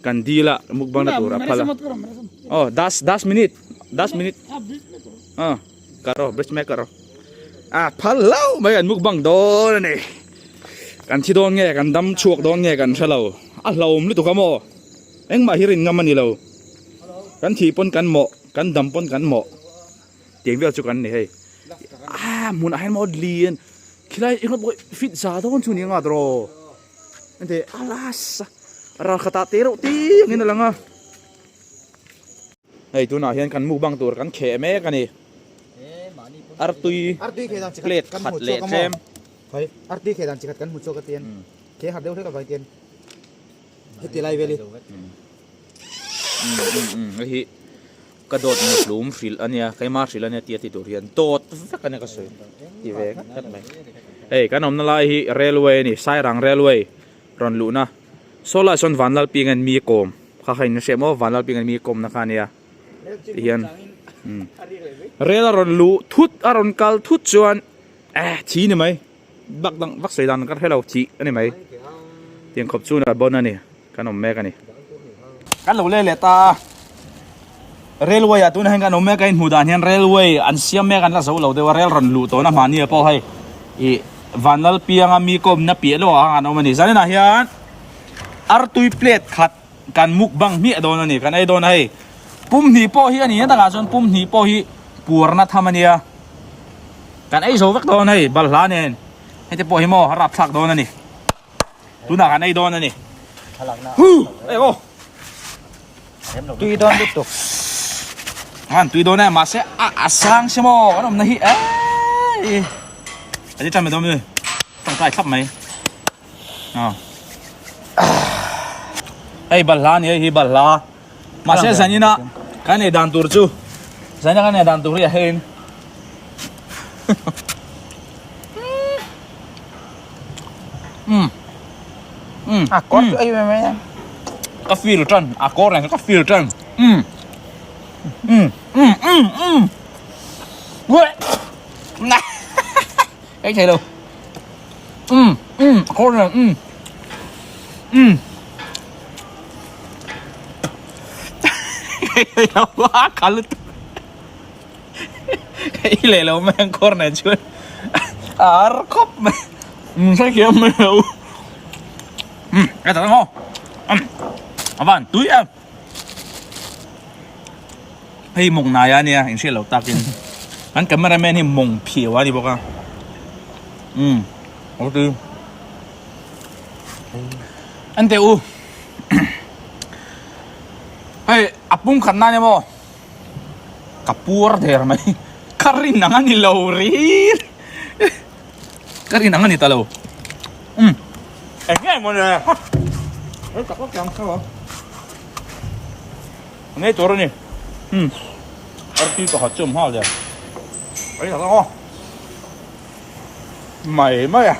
Kan dil a mukbang na tur a phal a. Oh das das minute das minute. Ah karo bridge me karo. A phal lo mai an mukbang dawn a ni. Kan thi dawn nge kan dam chhuak dawn nge kan hre lo. A hlauhawm lutuk a maw. Engmah hi rin ngam a ni lo. Kan thih pawn kan mawh kan dam pawn kan mawh. Tiang vel chu kan ni hei. Ah hmunah hian maw lian khilai engemaw pawh fit za dawn chu ni anga tawh. Ente alas ral khatah te reuh te angin a lang a. Hei tunah hian kan mukbang tur kan kheh mek a ni. Artui plate khat leh tlem. Artui kheh dan chi khat kan hmu chhuak a tian. Kheh har deuh hlek avang tian heti lai vel hi. Hei hi ka dawt muhlum hrilh a nia keima hrilh a nia tia ti tur hian dawt vek a nia ka sawi ti ve ngat ngat mai. Hei kan awmna lai hi railway a ni Sairang railway rawn luhna saw lai sawn Vanlalping an mi kawm kha kha in hriat maw Vanlalping an mi kawmna kha a nia ti hian rail a rawn luh thut a rawn kal thut chuan eh thi ni mai bak dang vak sawi dan ka hre lo thih a ni mai tiang khawp chu a bon a ni. Kan awm mek a ni. Kan lo leh leh ta a, railway ah tunah hian kan awm mek a, inhmuh dan hian railway an siam mek an la zo lo deuh a, rail rawn luh tawhna mahni ah pawh hei ih Vanlalpianga mi kawmna piah lawk ah khan an awm a ni. Zaninah hian artui plate khat kan mukbang hmiah dawn a ni, kan ei dawn a hei. Pum hnih pawh hi a ni a takah chuan pum hnih pawh hi puarna tham a nia. Kan ei zo vek dawn hei balhla nen heti pawh hi maw a rapthlak dawn a ni. Tunah kan ei dawn a ni. Hu! Ei aw. Tui dawn lutuk. Han tui dawn e mahse a a sang si maw kan awmna hi ei. Ani tan mai dawn mi. Tangkai thlap mai. Ah. Hei balhla ni hei hi balhla. Mahse zanina kan ei dan tur chu zanina kan ei dan tur hi a hein. A kawr chu ei mai mai a. Ka feel tan a kawr nen ka feel tan. Ei thei lo. A kawr nen. A kal lutuk. Ei leh lo mai ang kawr nen chuan a ar khawp mai min hrethiam mai lo umm ka tak ang aw umm a van tui em hei mawng hnai a nia in hriat loh takin kan camera man hi mawng phiau a ni bawk a umm a tui en teh u hei a pum khat nan emaw. Ka puar der mai. Ka rin ang a ni lo ri. Ka rin ang a ni ta lo. Um. Eng nge maw le? Hei tak tak ang kha. Ngei tur a ni. Um. Arti pakhat chu awm nghal der. Hei tak tak aw. Mai mai a.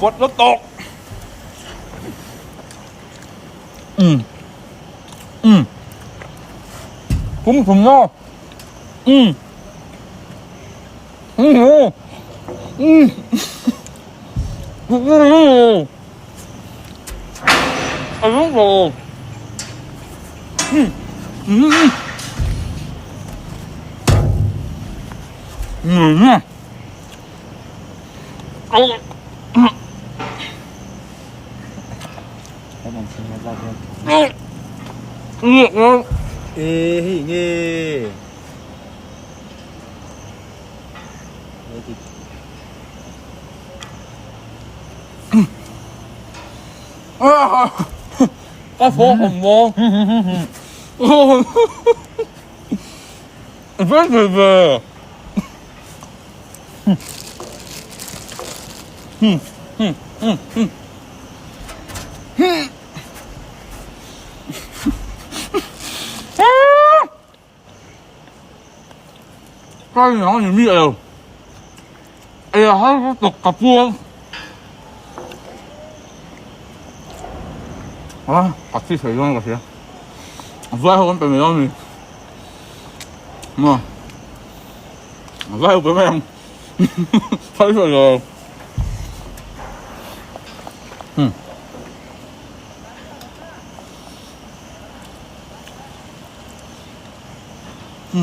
Fawt la tawk. Um. Um. Pum thum no. Um. Um. Um. Um. Um. Um. Um. E hei nge Ka fawh awm maw? Ve ve ve. Ka in ang ni miah lo. Ei a har lutuk ka puang. A ka thi thei dawn ka hria. Vai ho kan pe mai dawn a ni. Maw. Vai ho pe mai ang. Thai thei lo. Ka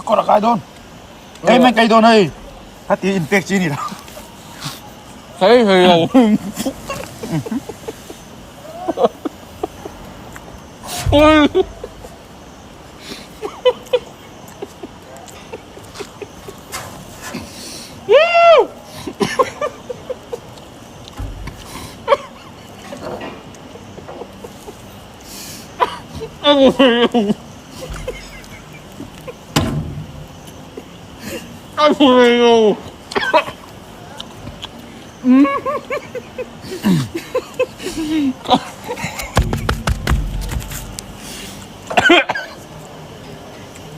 kawr a kai dawn. Kei mai kai dawn hei. Hati in pek chi ni lo. Hei hei lo. Ui.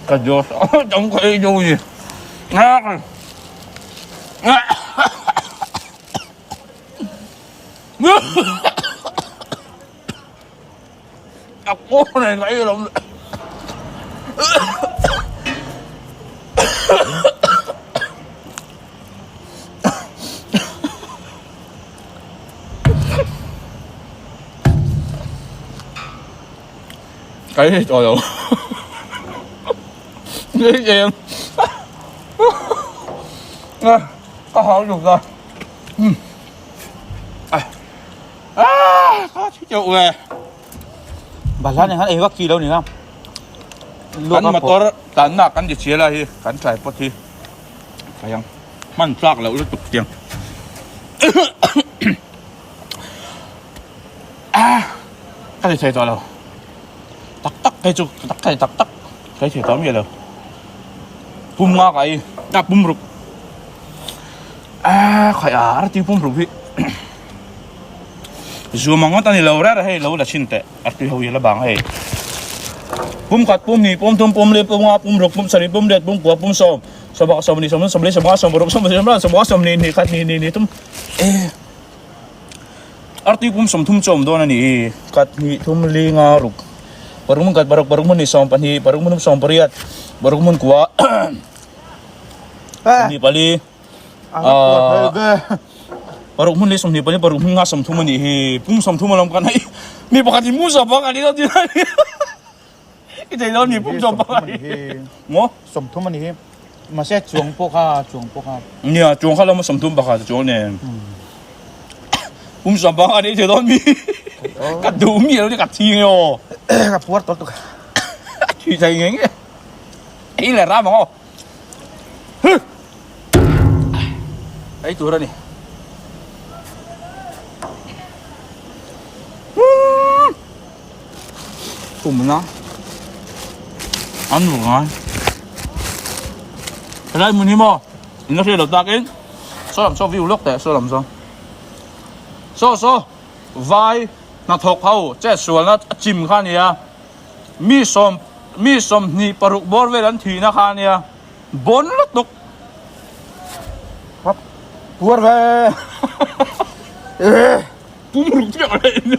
Ka Diyos, ang kayo ni. Cái gì trời ơi. Cái gì em? Có hổ được rồi. À, có chịu về. Balhla nen khan ei vak chi lo ni nga. Kan motor tanna kan ti chhial a hi kan tripod hi thei ang hman tlak loh lutuk tiang a ka ti thei tawh lo tak tak phei chu tak thei tak tak ka ti thei tawh miah lo pum nga ka ei a pum ruk a khaih a a ti pum ruk hi. Zum ang ngawt a ni lo reng hei lo la chhin teh a tui ho hi la bang hei pum khat pum hnih pum thum pum li pum nga pum ruk pum sarih pum riat pum kua pum sawm sawmah sawmhnih sawmthum sawmli sawmnga sawmparuk sawmsarih sawmriat sawmnga sawmhnih hnih khat hnih hnih hnih thum eh artui pum sawmthum chu a awm dawn a ni khat hnih thum li nga ruk paruk hmun khat paruk paruk hmun hnih sawm pahnih paruk hmun thum sawm pariat paruk hmun kua hnih pali. Paruk hmun leh 22 paruk hmun nga 30 a nih hi pum 30 a lawm kan hei mi pakhat in pum 15 a ni lo ti lai i thei lo ni pum 15 a ni maw 30 a ni hi mahse chuang pawh kha chuang pawh kha nia chuang kha lo 30 pakhat chuang nen pum 15 a ni thei lo mi ka duh mi lo ni ka thi nge aw ka puar tawh tuk thi thei nge nge ei le ram ang aw Ei tur a ni. Pumna an vung ngai. Helai hmun hi maw in la hriat loh takin saw lam saw view lawk teh saw lam saw. Saw saw vai hnathawk ho chetsualna a chim kha a nia. Mi sawm mi 26 bawr vel an thihna kha a nia. Bon lutuk. Hap puar ve. Pum ruk chiah le in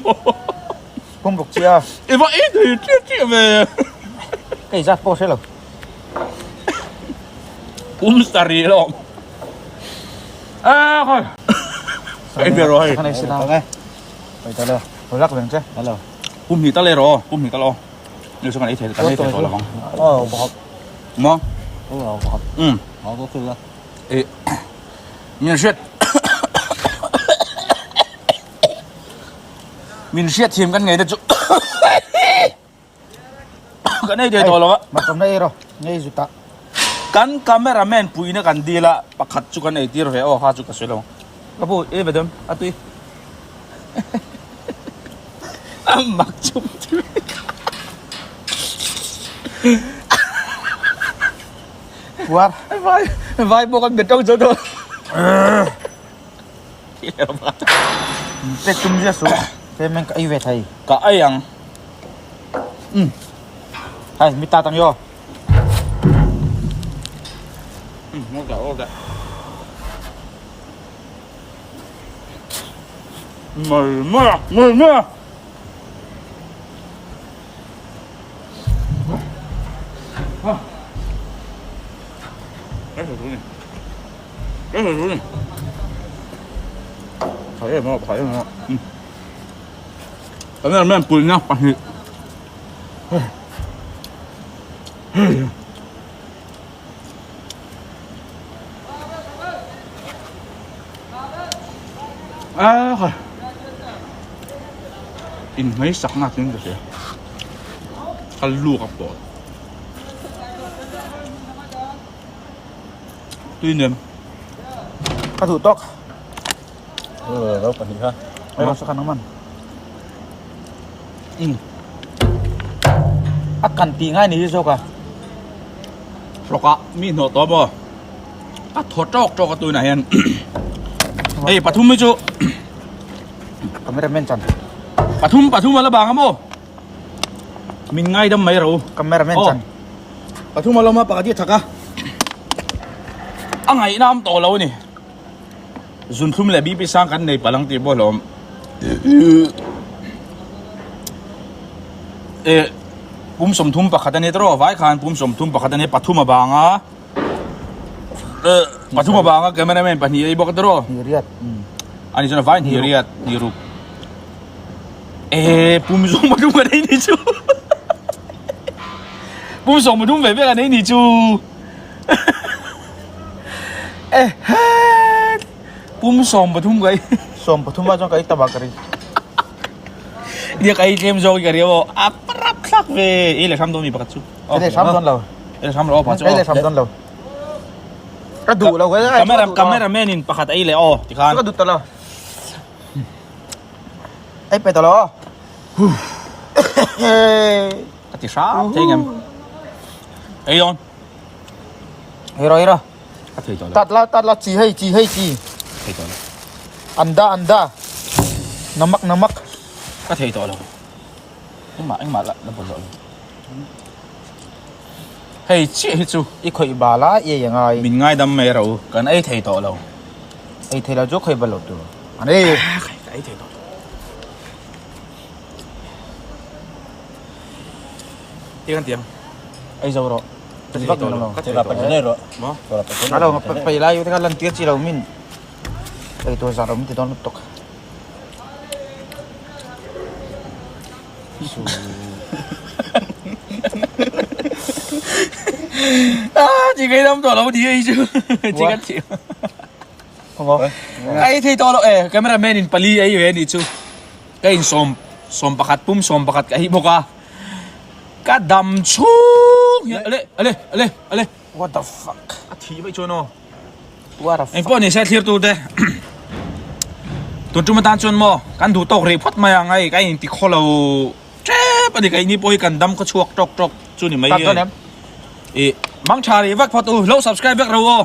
Pum ruk chiah. I va ei thei chiah chiah ve. Kei zat pawh hre lo. Pum sari lo. A khoi. Ei ve rồi. Cái này xin nào nghe. Vậy ta lo. Hồi lắc về chứ. Hello. Pum hnih ta le rawh. Pum hnih ta lo. Ni chu kan ei thei kan ei thei tawh lo ang. Ờ, bọt. Maw? Ờ, bọt. Um. Ờ, có khi E min hriat min hriat thiam kan ngei te chu kan ei thei tawh lo a. Mà cầm đây rồi, ngay rụt tạ. Kan cameraman puina kan dil a pakhat chu kan ei tir ve aw kha chu ka sawi lo. Ka pu ei ve dawn a tui. A mak chum chum. Puar. Vai vai pawh kan bet tawk zo dawn. Pek tum zia su. Thế mình ka ei ve thei. Ka ei ang. Hai, mi ta tang yo. Mai mai a, mai mai a. Cameraman puihna pahnih. A in hmai sak na tin ka hria ka luk a pawh tui nem ka duh tawk lo pahnih kha ai rawh sakhan ang man a kan ti ngai ni hi zawk a hrawk ah mi hnawh tawh maw a thaw tawk tawk a tunah hian hei pathum hi chu cameraman chan pathum pathum ala bang a maw min ngaidam mai ro cameraman chan pathum alawm a pakhat hi a thak a a ngaihna awm tawh lo a ni Zunthlum leh BP sang kan nei palh ang tih pawh hlawm. Eh, pum 30 pakhat a ni tawh vai khan pum 30 pakhat a ni pathum a bang a. Eh, pathum a bang a cameraman pahnih ei bawk tawh. Hiriat. Ani chuan vai hiriat ni ruk. Eh, pum zawng pathum kan ei ni chu. Pum 30 ve ve kan ei ni chu. Pum 13 ka ei. 13 ah chuan ka ei ta bak ka ring. Nia ka ei tlem zawk i ka ria aw. A prap thlak ve. Ei leh hram dawn mi pakhat chu. Ei leh hram dawn lo. Ei leh hram lo aw pakhat chu. Ei leh hram dawn lo. Ka duh lo. Camera cameraman in pakhat ei leh aw tikhan. Ka duh ta lo. Ei pe ta lo. Ka ti hram thei ngem. Ei dawn. Hei ro hei ro. A thei tawh lo. Tat la tat la chi hei chi hei chi. Thei tawh lo. Anda anda. Namak namak. Ka thei tawh lo. Engmah engmah la la bawlh lo. Hei chiah hi chu. I khawih bal a i ei angai. Min ngaidam mai ro kan ei thei tawh lo. Ei thei lo chu khawih bal lo tur. An ei. Ka ei thei tawh lo. Ti kan tiang. Ei zo rawh. Ka thei tawh lo. Ka thei tawh lo. Maw? Alo pai lai te kha lan tir chi lo min. Ei tur zar awm ti dawn lutuk. Su. Ah, chi cái dam tawh lo ni ei chu. Chi kan thi. Ei thei tawh lo e, cameraman in pali ei ve ni chu. Ka in sawm sawm pakhat pum sawm pakhat ka hi bawk a. Ka dam chhung hian ale ale ale ale What the fuck a thi mai chuan aw. What the fuck. Engpawh ni se thlir tur te. Tun tum atan chuan maw kan duh tawk rih phawt mai ang hei ka in ti khaw lo tep ani keini pawh hi kan dam khaw chhuak tawk tawk chu ni mai e. I mang tha rih vek phawt u lo subscribe vek ro aw.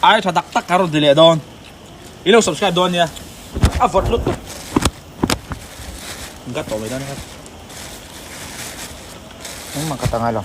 Ai tha tak tak ka rawn ti leh dawn. I lo subscribe dawn nia. A vawt lutuk. Ka tawh mai dawn kha. Engmah ka ta ngai lo.